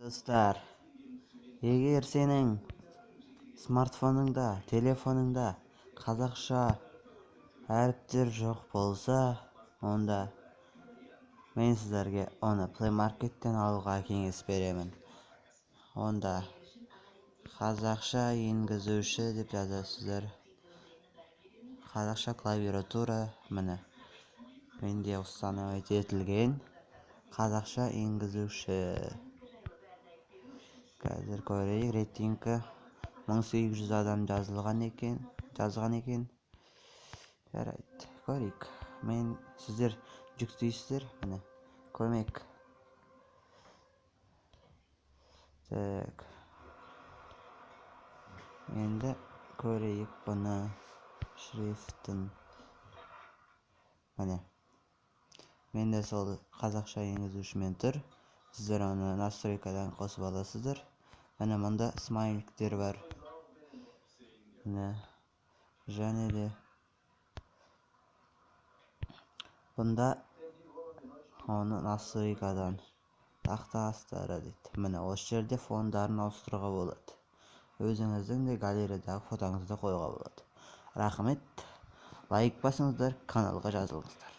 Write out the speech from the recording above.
Достар, егер сенің смартфоныңда, телефоныңда қазақша әріптер жоқ болса, онда мен сіздерге оны Play Market'тен алуға кеңес беремін. Онда қазақша енгізуші деп жазасыздар. Қазақша клавиатура, міне, менде установить етілген қазақша енгізуші. Қазір көрейік, рейтингі 1800 адам жазылған екен, жазған екен. Жарайды, көрейік. Мен сіздер жүктейсіздер, міне, көмек. Так. Енді көрейік бұны, шрифтін. Міне. Менде сол қазақша енгізушімен тұр. Сіздер оны настройкадан қосып аласыздар. Міне, мұнда смайликтер бар. Міне. Және де бұнда оны настройкадан тақта астары дейді. Міне, осы жерде фондарын ауыстыруға болады. Өзіңіздің де галереядағы фотоңызды қоюға болады. Рахмет. Лайк басыңыздар, каналға жазылыңыздар.